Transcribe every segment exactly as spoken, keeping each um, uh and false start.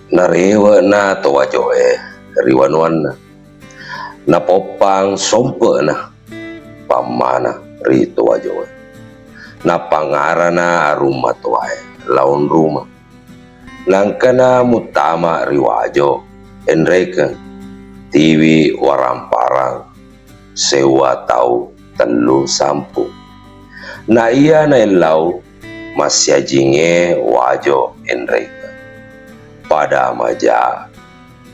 Narewe'na to Wajo'e ri wanuanna. Napoppang sompe'na pammana ri to Wajo'e. Nappangarana arung matoae La Onruma. Nangkana muttama ri Wajo enrekeng, tiwi waramparang sewwa tau tellu sampu. Na iya naellau massiajingnge Wajo enrekeng. Pada maja,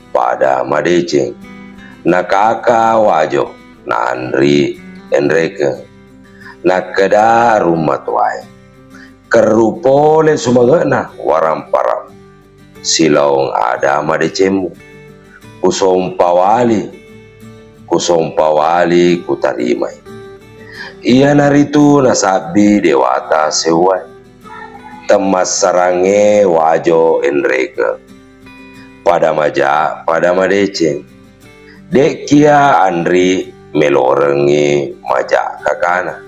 pada madeceng. Na kaka Wajo na Anri enrekeng. Nakkeda arung matoae, kerru pole sumange'na waramparang silaong ada madecemmu. Kusompawali, kusompawali kutarimai. Iyanaritu nasabbi dewata sewwae. Temmassarangnge Wajo enrekeng. Pada maja, pada madeceng. De'kia Anri melorengngi maja kakana.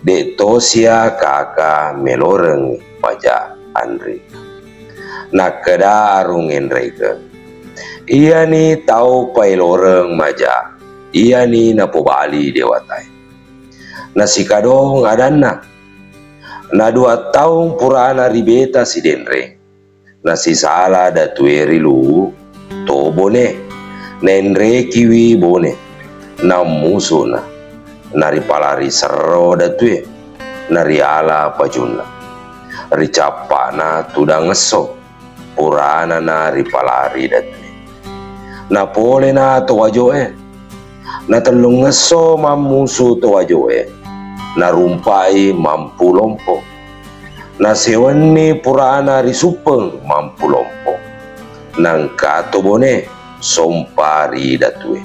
De' tosia kaka melorengngi maja Anri. Nakkeda arung enrekeng, iyani tau paeloreng maja, iyani napobali dewatae. Nasikadong adanna, na dua taung purana ri Beta Sidenreng, nasisala datue ri Luwu to Bone. Naenrekiwi Bone, nammusuna. Naripalari serro datue, nariala pajunna. Ricappa'na tudang esso, puranana ripalari datue. Napolena to Wajo'e. Natellungngesso mammusu to Wajo'e, narumpa'i Mampu Lompo. Nasewenni purana ri Suppeng Mampu Lompo. Nangka to Bone sompa ri datue.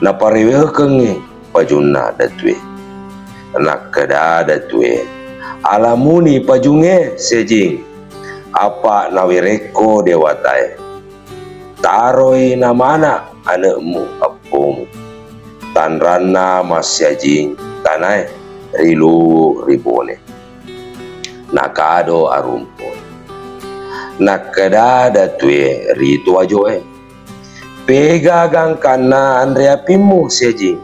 Naparewekengngi pajunna datue. Nakkeda datue, alamuni pajungnge siajing, apa nawerekko dewatae. Taroi namana ane'mu eppomu. Tanranna massiajing tanae ri Luwu ri Bone. Nakado arung matoae. Nakkeda datue ri to Wajo'e, pega gangkanna anre apimmu siajing?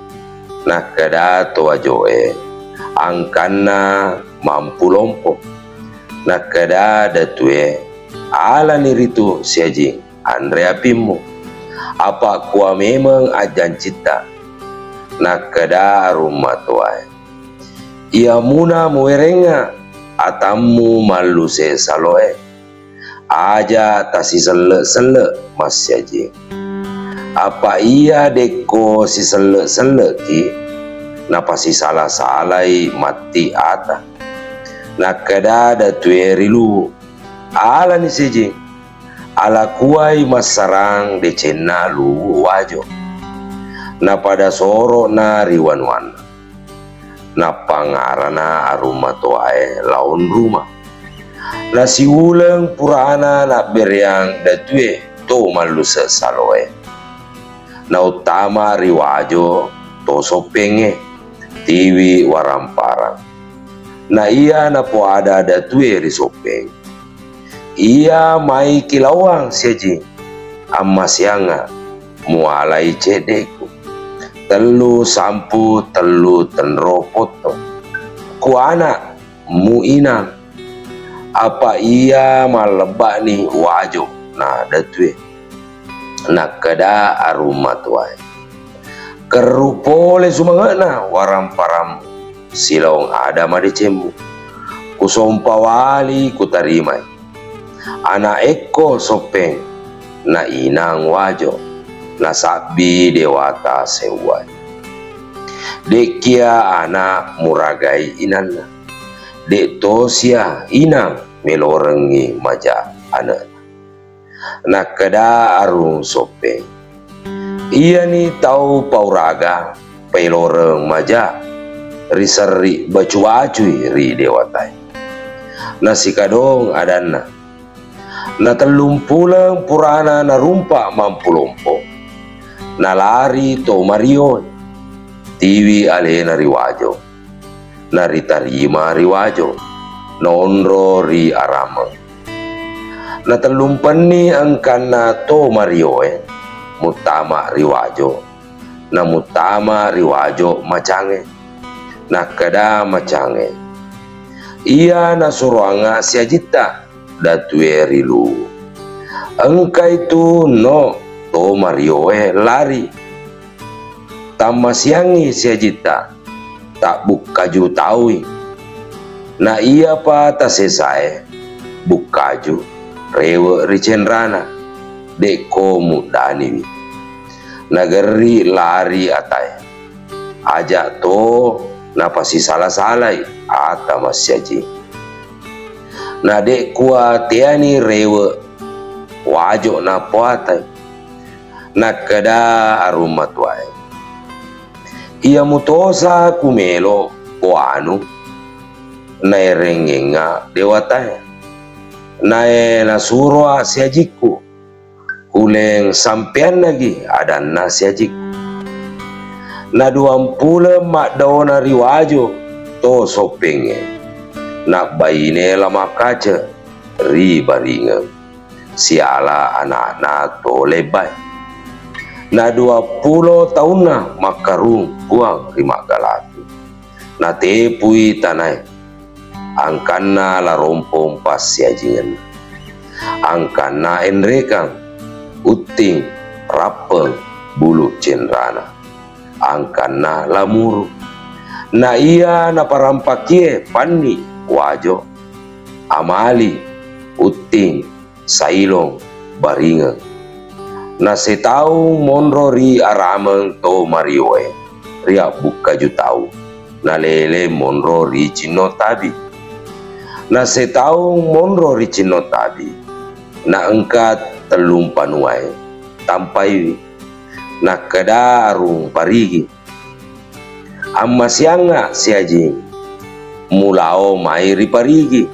Nakkeda to Wajo'e, angkanna Mampu Lompo. Nakkeda datue, alani ritu siajing anre apimmu. Apa kua memeng ajjancitta. Nakkeda arung matoae, iyamuna muwerengnga atammu malluse saloe. Aja tasiselle-selle massiajing. Apa iya dekko siselle-selle'ki, napasisala-salai matti ata. Nakkeda datue ri Luwu, alani siajing. Alakuai massarang decenna Luwu Wajo. Napada soro'na ri wanuanna. Nappangarana arung matoae La Onruma. Nasiuleng purana nabbereang datue to malluse saloe. Nauttama ri Wajo to Soppengnge, tiwi waramparang. Na iya napoada datue ri Soppeng, iya mai kilawang siajing, ammaseangnga mualai cedde'ku. Tellu sampu tellu tenro potto. Kuana muinang. Apa iya mallebba'ni Wajo na datue. Nakkeda arung matoae, kerru pole sumange'na waramparammu silaong ada madecemmu. Kusompawali kutarimai. Ana'ekko Soppeng, na inang Wajo, nasabbi dewata sewwae. De'kia ana muragai inanna. De' tosia inang melorengngi maja ane'na. Nakkeda arung Soppeng, iyani tau pauraga paeloreng maja riserri bacu-bacui ri dewatae. Nasikadong adanna. Natellumpuleng purana narumpa Mampu Lompo. Nalari to Mario, tiwi alena ri Wajo. Naritarima ri Wajo, naonro ri Arameng. Natellumpenni engkanna to Marioe muttama ri Wajo, namuttama ri Wajo macangnge. Nakkeda macangnge, "Iya nasuroanga siajitta datue ri Luwu. Engkai tu no to Marioe lari. Tammasiangngi siajitta, tabbukkaju taui. Na iyapa tasesae bukkaju rewe ri cenrana, dekko muddaniwi. Nagerri lari atae. Aja to napasisala-salai ata massiajing. Na dekkua teani rewe Wajo napoatai." Nakkeda arung matuae, "Iya mutosa kumelo ko anu naerengngengnga dewatae. Nae nasuroa siajikku, uleng sampeannagi adanna siajikku." Naduampuleng maddaona ri Wajo to Soppengnge, nabbaine La Makkace ri Baringeng siala ana'na to Lebbae. Naduappulo taunna makkarung Puang ri Maggalatu. Natepui tanae, angkanna La Rompong passiajingenna, angkanna Enrekang, Utting, Rappeng, Bulu Cenrana, angkanna La Muru. Na iya naparampakie panni Wajo, Amali, Utting, Sailong, Baringeng. Nasetaung monro ri arameng to Marioe ri abbukkaju tau, nalele monro ri Cinnotabi. Nasetaung monro ri Cinnotabi, naengka tellung panuae tampaiwi. Nakkeda arung Parigi, "Ammasiangnga siajing, mulao mai ri Parigi,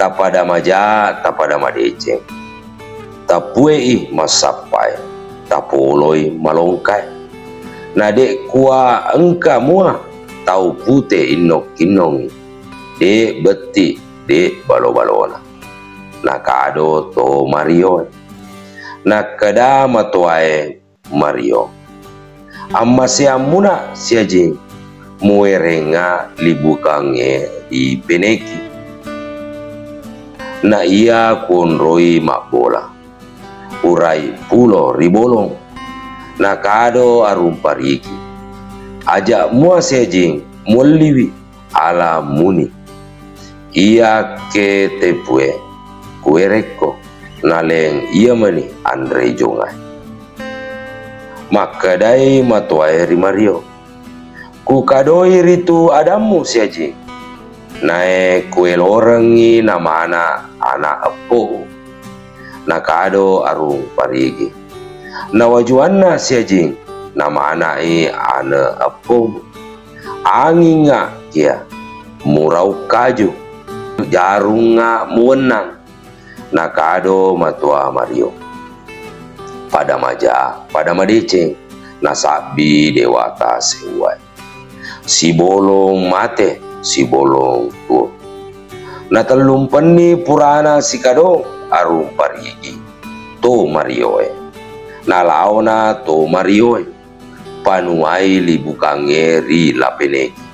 tapada maja, tapada madeceng, tapuei massappae, tapoloi malongkae. Na dekkua engka mua tau pute innok-kinnongi, de betti, de balo-balona." Nakado to Marioe. Nakkeda matoae Mario, "Ammaseammuna siajing, muwerengnga libukangnge ri Peneki. Na iya kuonroi mabbola, urai pulo ri bolong." Nakado arung Parigi, "Aja mua siajing, muelliwi ala muni. Iyakke tepue kuwerekko, naleng iya mani anre jongai." Makkedai matoae ri Mario, "Kukadoi ritu adammu siajing, nae kuelorengngi namana ana eppo'u." Nakado arung Parigi, "Nawajuanna siajing, namanai ane eppomu. Angingnga kia, murau kaju, jarungnga muwennang." Nakado matoa Mario, "Pada maja, pada madeceng, nasabbi dewata seuwae. Sibolong mate, sibolong tuo." Natellumpenni purana sikado arung Parigi to Marioe. Nalaona to Marioe, panuai libukangnge ri Lapeneki.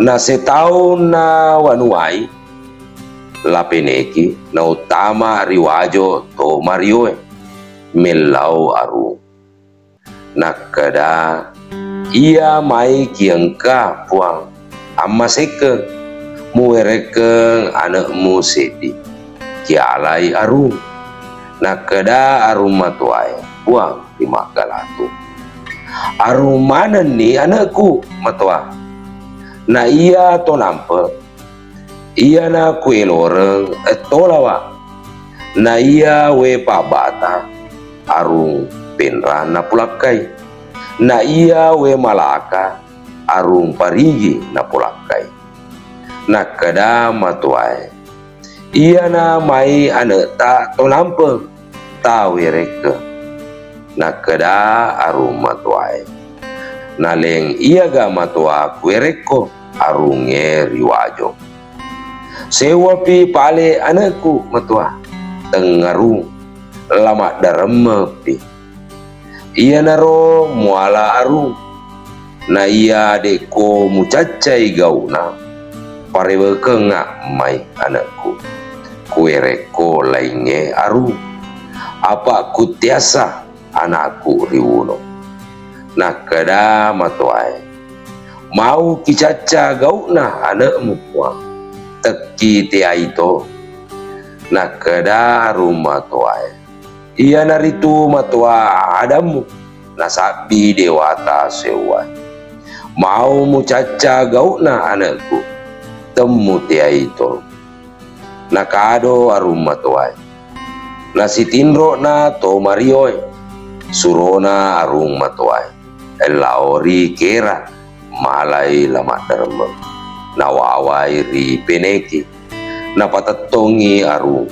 Nasetaunna wanuai Lapeneki, nauttama ri Wajo to Marioe, mellau arung. Nakkeda, "Iya mai kiengka, Puang, ammasekkeng, muwerekkeng ane'mu seddi, kialai arung." Nakkeda arung matoae, "Puang ri Maggalatu, arung manenni ane'ku matoa. Na iya to nampe, iyana kueloreng ettolawa. Na iya we pabbata, arung Penra napulakkai. Na iya we malaka, arung Parigi napulakkai." Nakkeda matoae, "Iyana mai ane'ta to nampe, tawerekkeng." Nakkeda arung matoae, "Naleng iyaga matoa kuwerekko arungnge ri Wajo. Seuwapi pale ane'ku matoa." teng arung, la maddaremmengpi. Iyanaro muala arung, na iya de'ko mucaccai gau'na, parewekengnga mai anekku. Kuerekko laingnge arung, apa kutteasa anakku riwuno. Nakkeda matoae, mau kicacca gau'na anekmu, Puang, tekki teaito. Nakkeda arung matoae, iyanaritu matoa adammu, nasabbi dewata seuwae. Mau mucacca gau'na anekku, temmu teaito. Nakado arung matoae. Nasitinro'na to marioe, surona arung matoae lao ri Kera, malai la maddaremmeng. Nawawai ri Peneke. Napatettongngi arung